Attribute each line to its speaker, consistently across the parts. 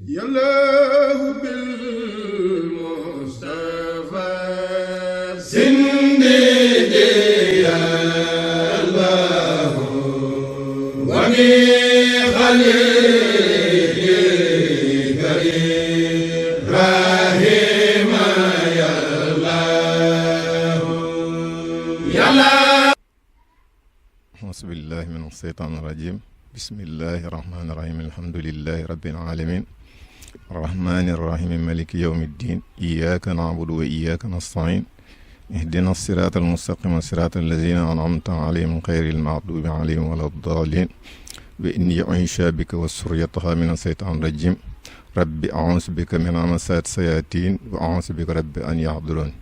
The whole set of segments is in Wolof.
Speaker 1: yallahu bil mustafa sindidi yallahu wa bi khalili karim rahima yallahu
Speaker 2: auzubillahi min asheytaan irajim bismillahi irrahmani irrahim alhamdulilahi rabbil alamin arrahmani irrahimi maliki yawmi ddin iyaka na'budu wa iyaka nasta'in ihdina sirata almustaqima sirata allazina an'amta alayhim gayri almaghdubi alayhim wala ddaalin wa inni u'iizuha bika wa surriyataha min asheytaan irajim rabbi a'uuzu bika min hamazaati sayaatiin wa a'uuzu bika rabbi an yahduruun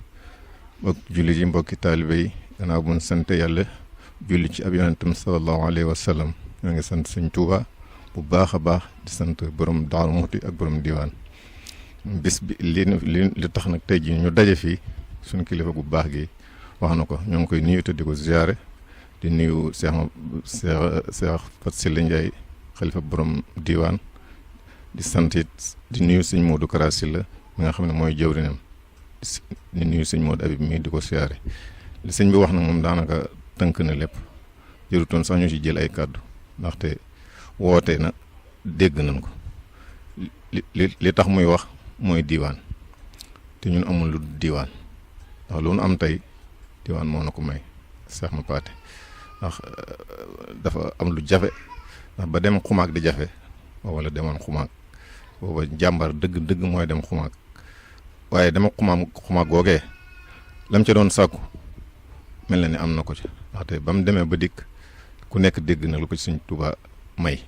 Speaker 2: mbokk jullit yi mbokki taalibe yi gannaaw bu ñu sant yàlla julli ci ab yonentam sallallahu alayhi wa sallam ñoo ngi sant Sëñ Tuuba bu baax a baax di sant borom Daaru Muxti ak borom diwaan bis bi li tax nag tey jii ñu daje fii suñu kilifa gu baax gi wax na ko ñoo ngi koy nuyu te di ko ziyaare di nuyu Cheikh Fat Silla Ndiaye xalifa borom diwaan di sant it di nuyu Sëñ Moodu Kara Silla mi nga xam ne mooy jëwrinam di nuyu Sëñ Moodu Abib mii di ko ziyaare li sëñ bi wax nag moom daanaka tënk na lépp jërutoon sax ñu ci jël ay kàddu ndaxte woote na dégg nañ ko li tax muy wax mooy diiwaan te ñun amul lu diiwaan ndax lu nu am tey diiwaan moo na ko may seex ma paate ndax dafa am lu jafe ndax ba dem xumaag di jafe wala demoon xumaag booba jàmbar dëgg mooy dem xumaag waaye dama xumaag googee lam ca doon sàkku mel na ni am na ko ci ndaxte ba mu demee ba dikk ku nekk dégg na lu ko Sëñ Tuubaa may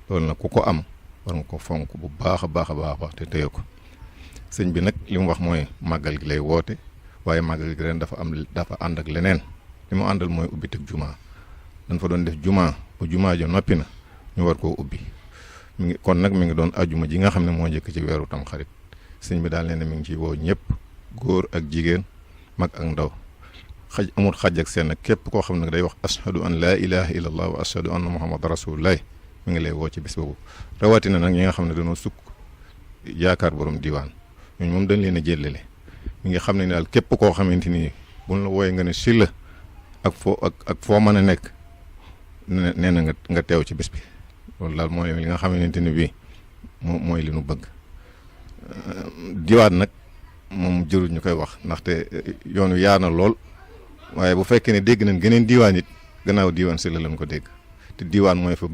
Speaker 2: loolu nag ku ko am war nga ko fonk bu baax a baax te téye ko sëñ bi nag li mu wax mooy màggal gi lay woote waaye màggal gi ren dafa ànd ak leneen li mu àndal mooy ubbi teg jumaa dañ fa doon def jumaa bu jumaa jo noppi na ñu war koo ubbi kon nag mi ngi doon ajuma ji nga xam ne moo njëkk ci weeru tam xarit sëñ bi daal nee na mi ngi ciy woo ñëpp góor ak jigéen mag ak ndaw amul xaj ak seen nag képp koo xam ne day wax ashhadu an laa ilaha illallah wa ashhadu anna muhammad rasulullah mi ngi lay woo ci bis boobu rawatina nag ñi nga xam ne dañoo sukk yaakaar borom diwaan ñooñu moom dañ leen a jëllale mi ngi xam ne daal képp koo xamante ni buñ la wooyee nga ne si la ak foo mën a nekk nee na nga teew ci bis bi loolu daal mooy li nga xamante ni bii mooy li nu bëgg diwaan nag moom jërul ñu koy wax ndaxte yoonu yaa na lool waaye bu fekkee ne dégg nañ geneen diiwaan it gannaaw diiwaan si la lañ ko dégg te diiwaan mooy fa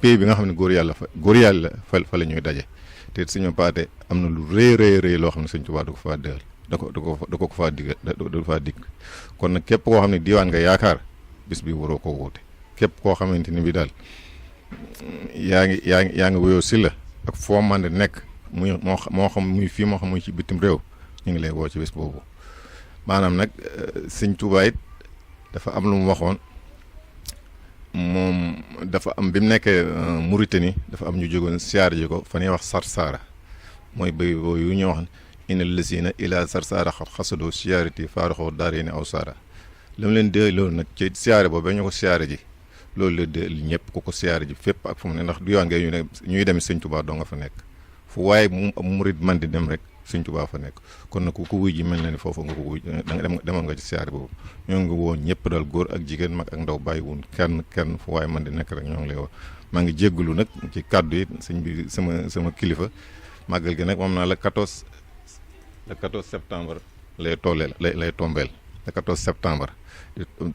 Speaker 2: pays bi nga xam ne góor yàlla fa la ñuy daje te suñu paate am na lu rëy loo xam ne Sëñ Tuubaa du ko faa dëgal da ko faa digg du faa digg kon nag képp koo xam ne diiwaan nga yaakaar bis bi waroo ko wuute képp koo xamante ni bi daal yaa ngi wuyoo si la ak foo mën di nekk muy moo xam muy fii moo xam muy ci bitim réew ñu ngi lay woo ci bis boobu maanaam nag Sëñ Tuubaa it dafa am lu mu waxoon moom dafa am bi mu nekkee Mauritanie dafa am ñu jógoon siyaar ji ko fa ñuy wax Sarsara mooy béy boobu yu ñu wax inna lazina ila Sarsara xasadoo siyaarati faaraxoo daareeni aw saara la mu leen dee loolu nag ci siyaare boobu ba ñu ko siyaare ji loolu la dee ñëpp ku ko siyaare ji fépp ak fu mu ne ndax du yoon ngay ñuy dem Sëñ Tuubaa doo nga fa nekk fu waaye mu murit man di dem rek Sëñ Tuubaa fa nekk kon nag ku ko wuy ji mel na ni foofu nga ko wuy demoon nga ci siyaare boobu ñoo ngi woo ñëpp daal góor ak jigéen mag ak ndaw bàyyiwun kenn fu waaye man di nekk rek ñoo ngi lay woo maa ngi jéggulu nag ci kàddu yi sëñ bi sama kilifa màggal gi nag moom naa le 14 septembre lay tombeel le 14 septembre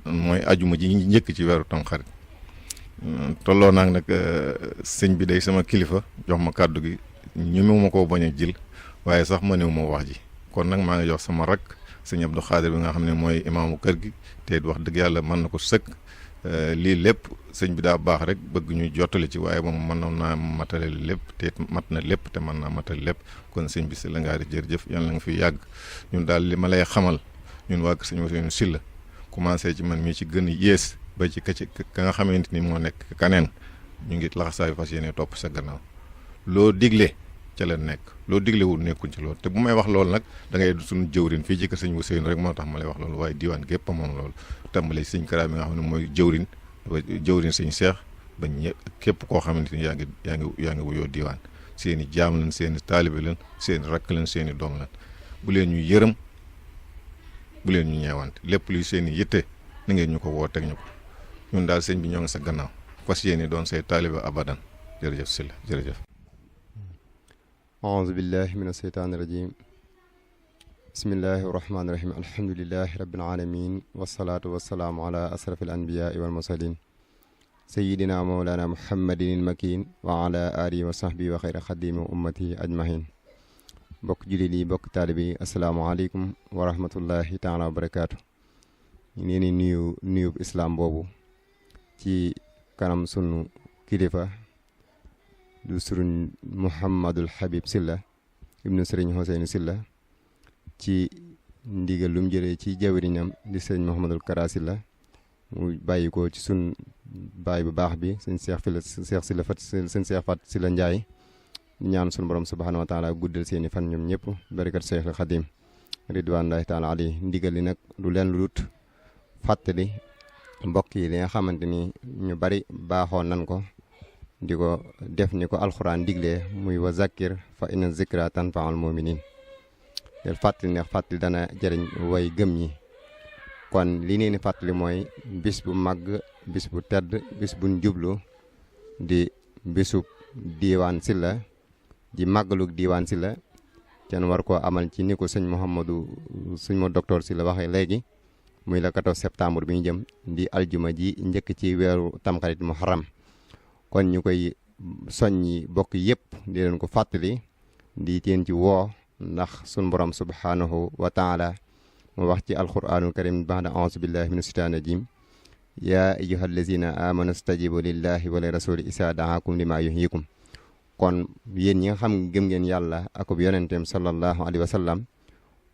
Speaker 2: mooy ajuma ji njëkk ci weeru Tamxarit tolloo naag nag sëñ bi day sama kilifa jox ma kàddu gi ñu ma koo bañ a jël waaye sax ma néew ma wax ji kon nag maa ngi jox sama rak sëñ Abdou Khadir bi nga xam ne mooy imaamu kër gi te wax dëgg yàlla mën na ko sëkk lii lépp sëñ bi daa baax rek bëgg ñu jottali ci waaye moom mën naa matale lépp te mat na lépp te mën naa matale lépp kon sëñ bi si la ngaa di jërëjëf yàlla nga fi yàgg ñun daal li ma lay xamal ñun waa sëñ Ousseynou Sylla commencé ci man mii ci gën a yées ba ci ka nga xamante ni moo nekk kaneen ñu ngi laxasaayu fas yéene topp sa gannaaw loo digle ca la nekk loo diglewul nekkuñ ci loolu te bu may wax loolu nag da ngay suñu jëwrin fii ci kër sëñ Ousseynou rek moo tax ma lay wax loolu waaye diwaan gépp moom loolu tàmbale sëñ Kara bi nga xam ne mooy jëwrin sëñ Cheikh ba képp koo xamante ni yaa ngi wuyoo diwaan seeni jaam leen seeni taalibe leen seeni rakk leen seeni doom leen bu leen ñu yërëm bu leen ñu ñeewante lépp luy seeni yitte na ngeen ñu ko woo teg ñu ko ñun daal sëñ bi ñoo ngi sa gannaaw fas yéene doon say taalibe abadan jërëjëf Sylla jërëjëf.
Speaker 3: aouzu billahi min asheytaani rajim bismillahi rahmaani rahim alhamdulilahi rabbil alamin wasalaatu wasalaamu ala asrafi al anbiyaai wal mursalin sayidina mawlana muhammadin il makin wa ala alihi wa sahbihi wa xayra xadimi wa ummati ajmahin bokk jullit yi bokk taalibe yi asalaamaaleykum wa rahmatullahi taala wa barakaatu ñu leen di nuyu islam boobu ci kanam sunu kilifa du sëriñ Mouhamadul Habib Sylla ibnu sëriñ Ousseynou Sylla ci ndigal lu mu jëlee ci jawriñam di sëriñ Mouhamadul Kara Sylla mu bàyyi ko ci sun baay bu baax bi sëñ Seex Fat Sylla Njaay di ñaan sunu borom subhaanahu wa taala guddal seeni fan ñoom ñëpp barakat Seexul Xadim ridwanullahi taala alayhi ndigal li nag du leen lu dut fàttali mbokk yi li nga xamante ni ñu bari baaxoon nan ko di ko def ni ko alxuraan diglee muy wa zakkir fa inna zikra tanfaul muminin del fàttali ne fàttali dana jëriñ way gëm ñi kon li nee ni fàttali mooy bis bu màgg bis bu tedd bis buñ jublu di bisub diiwaan Sylla di màggalug diiwaan Sylla kenn war koo amal ci ni ko sëñ ma docteur Sylla waxee léegi muy le 14 septembre bi ñu jëm di aljuma ji njëkk ci weeru tamxarit muharram kon ñu koy soññi bokk yëpp di leen ko fàttali di teen ci woo ndax sun borom subhanahu wa taala mu wax ci alquranul karim ba'da a'uuzu billahi mina shaytaani rajim yaa ayyuhal lazina amanu stajibu lillahi wa li rasuli isaa da'akum lima yuhyikum kon yéen ñi nga xam gëm ngeen yàlla akub yonenteem sallallahu alayhi wa sallam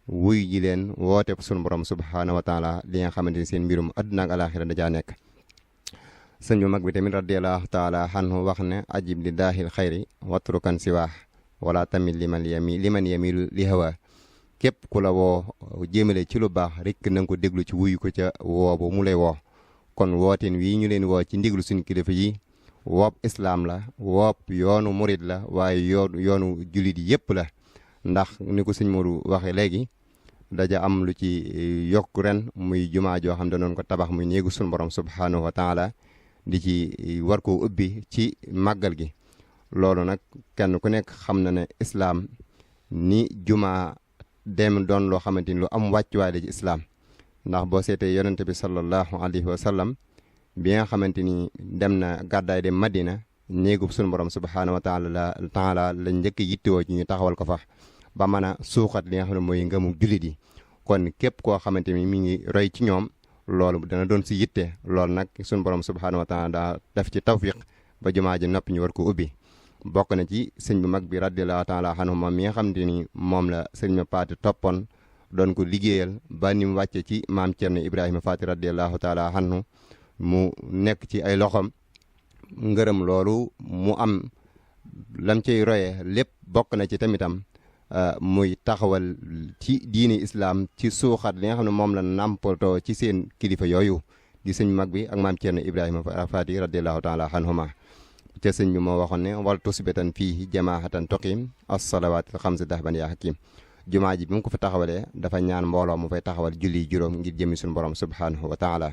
Speaker 3: wuy ji leen woote sun borom subhanahu wa taala li nga xamante ni seen mbirum àdduna ak alaxira dajaa nekk sëñ bu mag bi tamit radiallahu taala anhu wax ne ajib li daahil xayri watrukan siwaax wala tamit liman yamilu li hawa képp ku la woo jéemale ci lu baax rek na nga ko déglu ci wuyu ko ca woo ba mu lay woo kon wooteen wii ñu leen woo ci ndiglu suñu kilifa yi woob islaam la woob yoonu murid la waaye yoonu jullit yépp la ndax ni ko sëñ Modou waxee léegi daja am lu ci yokk ren muy jumaa joo xam ne doon ko tabax muy néegu suñu borom subhanahu wa taala di ci war koo ubbi ci màggal gi loolu nag kenn ku nekk xam na ne islaam ni jumaa dem doon loo xamante ni lu am wàccuwaay la ci islaam ndax boo seetee yonente bi sallallahu alayhi wa sallam bi nga xamante ni dem na gàddaay dem Madina néegub sunu borom subhaanahu wa taala la njëkk yittewoo ci ñu taxawal ko fa ba mën a suuxat li nga xam ne mooy ngëmu jullit yi kon képp koo xamante ni mi ngi roy ci ñoom loolu dana doon si yitte loolu nag sunu borom subhaanahu wa taala daa def ci tawfiq ba jumaa ji noppi ñu war ko ubbi bokk na ci sëñ bu mag bi radiyallahu taala anhu moom mi nga xamante ni moom la sëñ ma paati toppoon doon ko liggéeyal ba ni mu wàcce ci maam Cerno Ibrahima Faati radiyallahu taala anhu mu nekk ci ay loxom ngërëm loolu mu am lam cay roye lépp bokk na ci tamitam muy taxawal ci diini islam ci suuxat li nga xam ne moom la nàmpatoo ci seen kilifa yooyu di sëñ mag bi ak maam Cerno Ibrahima Faati radiyallahu taala anhuma te sëñ bi moo waxoon ne wal tusbitan fii jamaahatan toqim as-salawaatil xamsi dahban yaa hakim jumaa ji bi mu ko fa taxawalee dafa ñaan mbooloo mu fay taxawal julli juróom ngir jëmi suñu borom subhanahu wa taala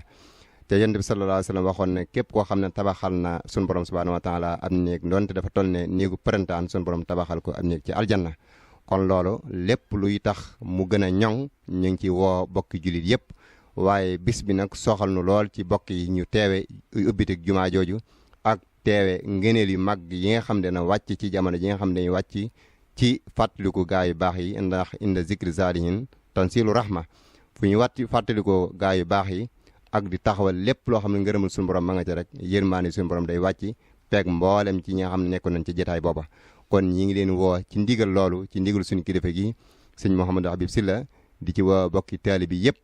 Speaker 3: te yonent bi sallallahu alayhi wa sallam waxoon ne képp koo xam ne tabaxal na suñu borom subhanahu wa taala am néeg doonte dafa toll ne néegu printaan suñu borom tabaxal ko am néeg ci aljanna kon loolu lépp luy tax mu gën a ñoŋ ñu ngi ci woo bokki jullit yëpp waaye bis bi nag soxal nu lool ci bokk yi ñu teewe ubbiteg jumaa jooju ak teewe ngëneel yu mag yi nga xam ne na wàcc ci jamono ji nga xam ne wàcc ci fàttaliku gaa yu baax yi ndax inda zikri saalihin tansilu rahma fu ñu fàttalikoo gaa yu baax yi ak di taxawal lépp loo xam ne ngërëmul suñu borom ma nga ca rek yërmaani suñu borom day wàcc peeg mboolem ci ñi nga xam ne nekkoon nañ ci jotaay booba kon ñi ngi leen woo ci ndigal loolu ci ndigal suñu kilifa gi sëñ Mouhamadou Habib Sylla di ci woo bokki taalibe bi yëpp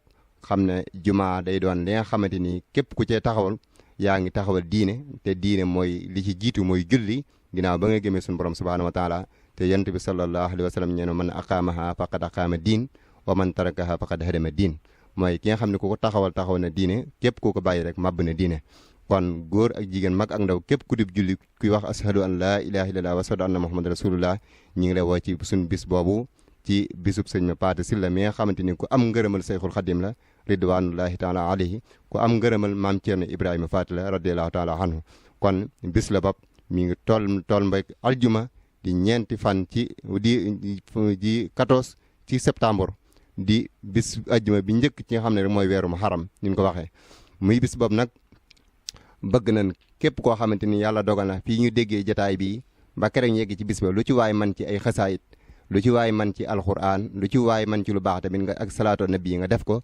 Speaker 3: xam ne jumaa day doon li nga xamante ni képp ku cee taxawal yaa ngi taxawal diine te diine mooy li ci jiitu mooy julli ginnaaw ba nga gëmee suñu borom subhanahu wa taala te yonent bi sallallahu alayhi wa sallam ñeeno man aqaamaha faqad aqaama diin wa man tarakaha faqad hadama diin mooy ki nga xam ne ku ko taxawal na diine képp ku ko bàyyi rek màbb na diine kon góor ak jigéen mag ak ndaw képp ku dib julli kuy wax ashadu an laa ilaha illallah wa ashadu anna muhammad rasulullah ñi ngi lay woo ci suñ bis boobu ci bisub sëñ Paate Sylla mi nga xamante ni ku am ngërëmal Seyxul Xadim la ridwanullahi taala alayhi ku am ngërëmal maam Ceerno Ibrahima Faati la radiallahu taala anhu kon bis la bopp mi ngi tool mbay aljuma di ñeenti fan ci di 14 ci septembre di bis aljuma bi njëkk ci nga xam ne rek mooy weeru Muharram ni ñu ko waxee muy bis boobu nag bëgg nañ képp koo xamante ni yàlla dogal na fii ñu déggee jotaay bi ba keroog ñu yegg ci bis ba lu ci waay man ci ay xasaayit lu ci waay man ci alxuraan lu ci waay man ci lu baax tamit nga ak salaatu nabi nga def ko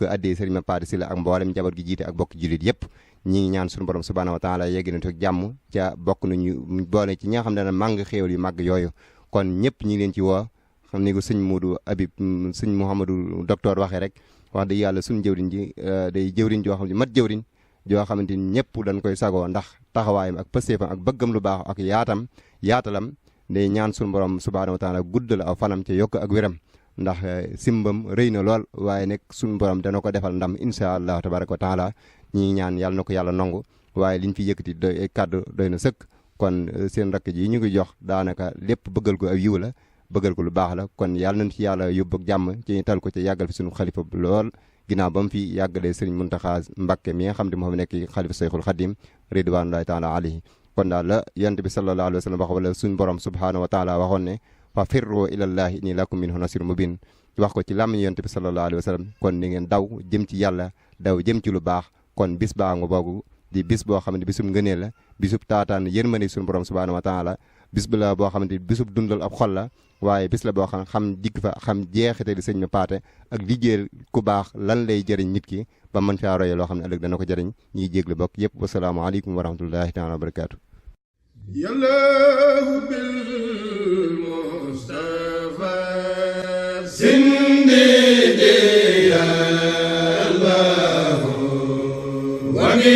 Speaker 3: addee Sëriñ Paate Sylla ak mboolem njaboot gi jiite ak bokk jullit yëpp ñi ngi ñaan suñu borom subhaanahu wa taala yegg na toog jàmm ca bokk nañu boole ci ñi nga xam ne màng xéewal yu màgg yooyu kon ñëpp ñi ngi leen ci woo xam ni ko sëñ Modou Habib sëñ Mouhamadou docteur waxee rek wax dëgg yàlla suñu jëwriñ ji day jëwriñ joo xam ne mat jëwriñ joo xamante ni ñëpp dañ koy sagoo ndax taxawaayam ak pëstéefam ak bëggam lu baax ak yaatalam day ñaan suñu borom subhaanahu wa taala guddal aw fanam ca yokk ak wéram ndax simbam rëy na lool waaye nag suñu borom dana ko defal ndam incha allah tabaraka wa taala ñi ñaan yàlla na ko yàlla nangu waaye liñ fi yëkkati doy ay kàddu doy na sëkk kon seen rakk ji ñu ngi jox daanaka lépp bëggal ko aw yiw la bëggal ko lu baax la kon yàlla nañ ci yàlla yóbbu ak jàmm ci ñu tal ko ci yàggal fi suñu xalifa lool ginnaaw ba mu fi yàggalee sëriñ Muntaxa Mbakke mi nga xam ne moo fi nekk xalifa Seyxul Xadim ridwanullahi taala alayhi kon daal la yonent bi sallallahu alayhi wa sallam wax wala suñu borom subhaanahu wa taala waxoon ne fa firru ilallahi inni lakum minhu nasirun mubin wax ko ci làmmiñ yonent bi sallallahu alayhi wa sallam kon ni ngeen daw jëm ci yàlla daw jëm ci lu baax kon bis baa nga boobu di bis boo xam ne bisub ngëneel la bisub taataan yërmande suñu borom subhaanahu wa taala bis bi la boo xamante ni bisub dundal ab xol la waaye bis la boo xam dikk fa xam jeexite di sëñ ma paate ak liggéeyal ku baax lan lay jëriñ nit ki ba mën faa roye loo xam ne ëllëg dana ko jëriñ ñiy jéglu bokk yëpp wasalaamaaleykum wa rahmatullahi taala wa barakaatu
Speaker 1: yallahu bil mustafa sindidi yallahu wa mi